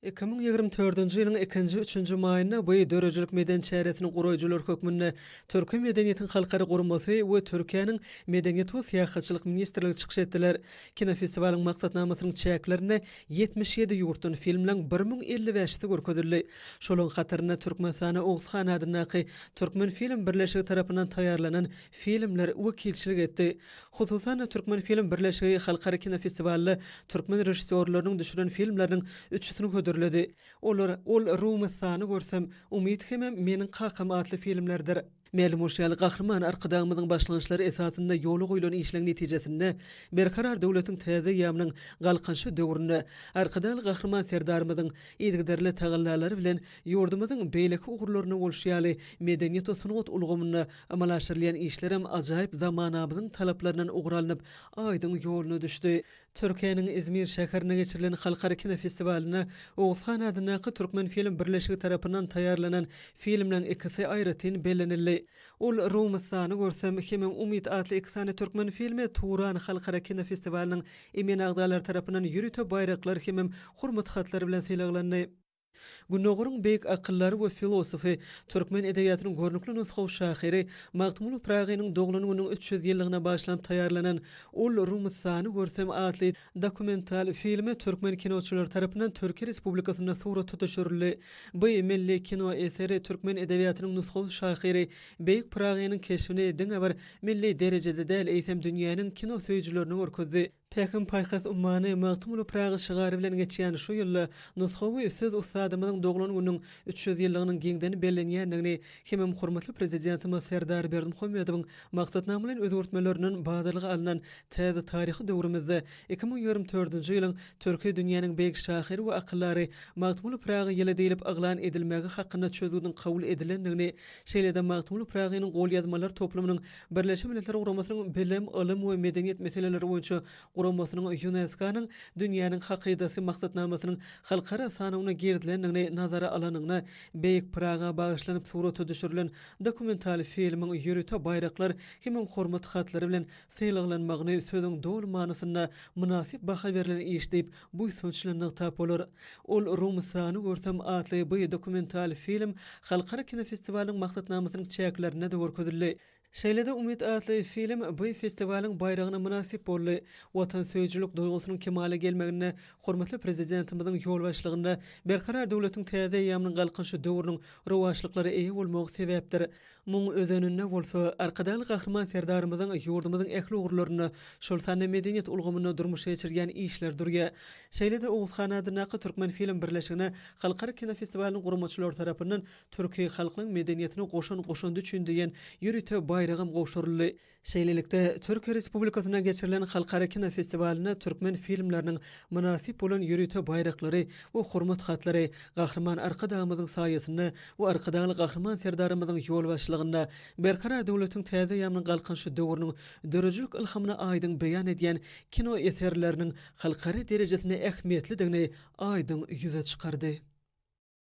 2024-nji ýylyň ikinji, üçünji maýynda bu döredijilik medeni çäresini guraýjylar hökmünde Türki medeniýetiň halkara guramasy we Türkiýäniň Medeniýet we syýahatçylyk ministrligi çykyş etdiler. Kinofestiwalyň maksatnamasynyň çäklerinde 77 ýurtdan filmleň 1055-si görkezildi. Şolaryň hatarynda Türkmenistana Oguz han adyndaky Türkmenfilm birleşigi tarapyndan taýýarlanan filmler wekilçilik etdi. Hususan-da, Türkmenfilm birleşigi halkara kinofestiwalynda türkmen režissýorlarynyň düşüren filmleriniň üçüsini hödürledi. Olar Ol Rumystany görsem, Umyt hemem Meniň kakam atly filmlerdir. Mälim bolşy ýaly, Gahryman Arkadagymyzyň başlangyçlary esasynda ýola goýlan işleň netijesinde Berkarar döwletiň täze eýýamynyň Galkynyşy döwründe Arkadagly Gahryman Serdarymyzyň yzygiderli tagallalary bilen ýurdumyzyň beýleki ugurlarynda bolşy ýaly, medeniýet we sungat ulgamynda Amala aşyrylýan işlerem ajaýyp zamanamyzyň talaplaryndan ugur alnyp, aýdyň ýoluna düşdi. Türkiýäniň Izmir şäherinde geçirilen halkara kinofestiwalynda Oguzhan adyndaky Türkmenfilm birleşigi tarapyndan taýýarlanan filmleň ikisi aýratyn bellenildi. Ol Rumystany görsem hemem Umyt atly iki sany türkmen filmi Turan halkara kinofestiwalynyň emin agzalary tarapyndan ýörite baýraklar hemem hormat hatlary bilen sylaglandy. Gündogaryň beýik akyldary we filosofy, türkmen edebiýatynyň görnükli nusgawy şahyry Magtymguly Pyragynyň doglan gününiň 300 ýyllygyna bagyşlanyp taýýarlanan Ol Rumystany görsem atly dokumental filmi türkmen kinoçylary tarapyndan Türkiýe Respublikasynda surata düşürildi. Bu milli kino eseri türkmen edebiýatynyň nusgawy şahyry beýik Pyragynyň keşbini diňe bir milli derejede däl, eýsem dünýäniň kino söýüjilerine görkezdi. Pähim-paýhas ummany Magtymguly Pyragy şygary bilen geçýän şu ýylda nusgawy söz ussadymyzyň doglan gününiň 300 ýyllygynyň giňden bellenýändigini hemem hormatly Prezidentimiz Serdar Berdimuhamedowyň maksatnamalaýyn özgertmelerinden badalga alnan täze taryhy döwrümizde 2024-nji ýylyň Türki dünýäniň beýik şahyry we akyldary Magtymguly Pyragy ýyly diýlip yglan edilmegi hakynda çözgüdiň kabul edilendigini, şeýle-de Magtymguly Pyragynyň golýazmalar toplumynyň Birleşen Milletler Guramasynyň Bilim, ylym we medeniýet meseleleri boýunça guramasynyň ÝUNESKO-nyň Dünýäniň hakydasy maksatnamasynyň halkara sanawyna girizilendigini nazara alanyňda, beýik Pyraga bagyşlanyp surata düşürilen dokumental filmiň ýörite baýraklar hemem hormat hatlary bilen sylaglanmagyny sözüň doly manysynda mynasyp baha berlen iş diýip buýsanç bilen nygtap bolar. Ol Rumystany görsem atly bu dokumental film halkara kinofestiwalynyň maksatnamasynyň çäklerinde-de görkezildi. Şeýle-de Umyt atly film bu festiwalyň baýragyna mynasyp boldy. Watansöýüjilik duýgusynyň kemala gelmeginde hormatly Prezidentimiziň ýolbaşçylygynda Berkarar döwletiň täze eýýamynyň Galkynyşy döwrüniň rowaçlyklara eýe bolmagy sebäpdir. Muň özeninde bolsa, Arkadagly Gahryman Serdarymyzyň ýurdumyzyň ähli ugurlarynda, şol sanda medeniýet ulgamynda durmuşa geçirýän işleri durýar. Şeýle-de Oguz han adyndaky Türkmenfilm birleşigine halkara kinofestiwalynyň guramaçylary tarapyndan Türki halkynyň medeniýetine goşan goşandy üçin diýen ýörite baýragam gowşuryldy. Şeýlelikde, Türkiýe Respublikasynda geçirilen halkara kinofestiwalynda türkmen filmleriniň mynasyp bolan ýörite baýraklary we hormat hatlary Gahryman Arkadagymyzyň saýasynda we Arkadagly Gahryman Serdarymyzyň ýolbaşçylygynda Berkarar döwletiň täze eýýamynyň Galkynyşy döwrüniň döredijilik ylhamyny aýdyň beýan edýän kino eserleriniň halkara derejesinde ähmiýetlidigini aýdyň ýüze çykardy.